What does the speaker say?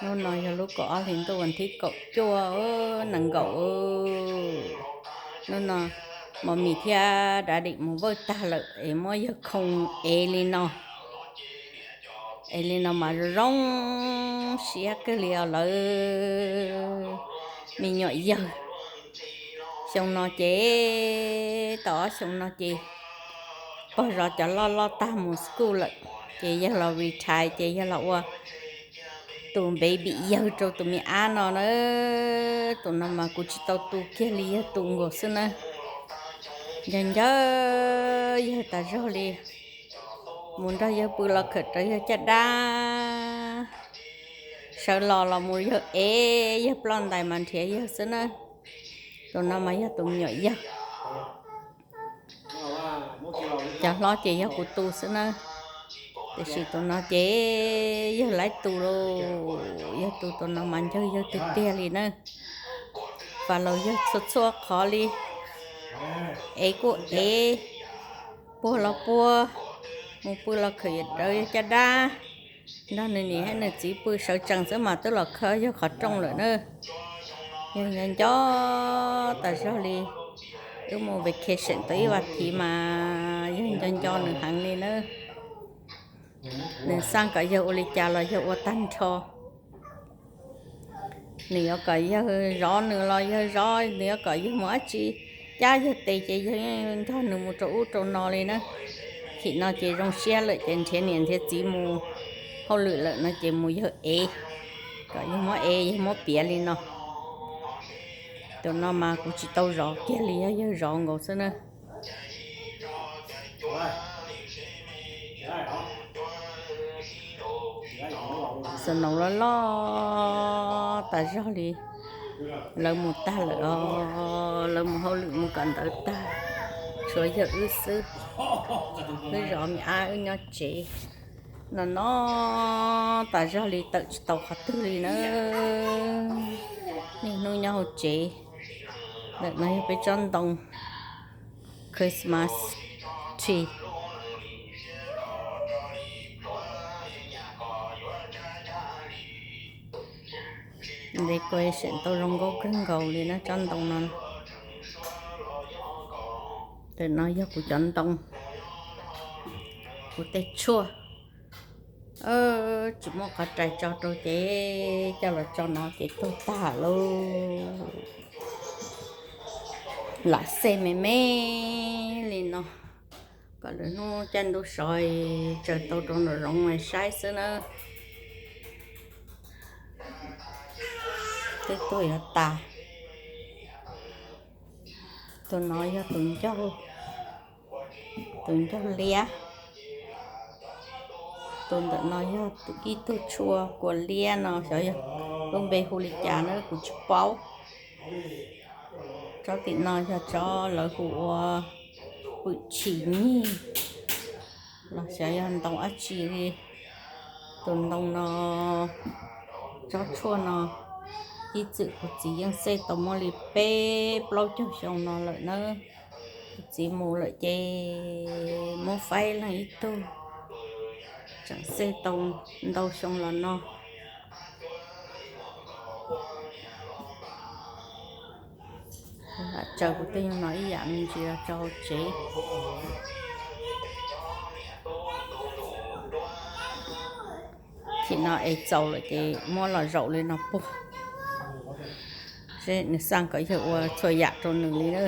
Hnub no yog lub kaum ob hlis ntuj vas thib kaum cuaj, nees nkaum. Hnub no Mommy thiab Daddy mus vawj tag lawm es muab yawg khoo ev li no. Ev li no mas zoo siab kawg li os lawv me nyuam yawg. Xyoo no ces, tau ob xyoo no ces pog zov cov loj loj tag mus school lawm, ces yawg los retire ces yawg los ua tus baby yawg rau tus me ab no na. Tus no mas kuv tsis tau tu kiag li, yawg tu nkaus xwb na. Nco nco yawg tas zog li, mus nrog yawg pw los khawm rawv yawg caj dab, sawv los los mus yawg ev, yawg ploj ntais mas nrhiav yawg xwb na. Tus no mas yog tus me nyuam yawg. Cov hlob ces yog kuv tu xwb na, tiam sis tus no ces yawg laib tu lauj. Yawg tu, tus no mas nco yawg tiag tiag li na. Fas laus yawg txhua txhua qhov li, ev kuj ev, puag los puag, mus pw los khawm rawv yawg caj dab, nrog nws niam thiab nws txiv pw sawv tsees xwb mas twb los khawb yawg qhov rooj lawm na. Yawg nco nco tas zog li, wb mus vacation tau ib vas thiv mas yawg nco nco nws heev li na. Nws xaj kom yawg ua li cas los yawg ua tag nrho. Nws yuav kom yawg zov nws los yawg zov, nws yuav kom yawg mus dab tsi, cab yawg tes ces yawg nrog nws mus rau ub rau no li na. Thim no ces zoo siab lawm ces nrhiav niam nrhiav txiv mus hauj lwm lawm no ces mus yawg ev, kom yawg muab ev yawg muab piav li no. Tus no mas kuv tsis tau zov kiag li, yog yawg zov nkaus xwb na. Snow loj loj tas zog li, lawv mus tag lawm os, lawv mus hauj lwm mus kawm ntawv tag, tshuav yawg wb xwb. Wb zov me ab wb nyob tsev no no tas zog li, tawm tsis tau qhov twg li na. Niaj hnub nyob hauv tsev. Ntawm no yog peb tsob ntoo Christmas tree. Decoration tau zoo nkauj kawg nkaus li na tsob ntoo no. Ntawm no yog kuv cov ntoo, kuv tej tshuaj. Tsis muaj qhov rais tso rau ces coj los tso no ces tuag tag lauj. Lam xej me me li no kom lwm hnub caij ntuj sov tsaws tau rau nraum zoov saib xwb na. Twb tuag yuav tas. Tus no yog tus ncauj, tus ncauj liab. Tus ntawm no yog ib tug tshuaj kua liab no, xyov yog lub npe hu li cas na kuv tsis paub. Tsob tim no yog tsob lawv hu ua pwm tshis nyig los xyov yog ntoo dab tsi li. Tus ntoo no, tsob tshuaj no, ib txwm kuv txiv yeej xej tau muaj li peb plaub caug xyoo no lawm na. Kuv txiv mus lawm ces muab faib leej ib tug, tseem xej tau ntau xyoo los no. Lam tsaws kuv tej nyuag no ib yam me ntsis los tso hauv tsev. Thim no es txaus lawm ces muab los zaum li no puag. Seb nws xaj kom yawg ua txhua yam rau nws li na.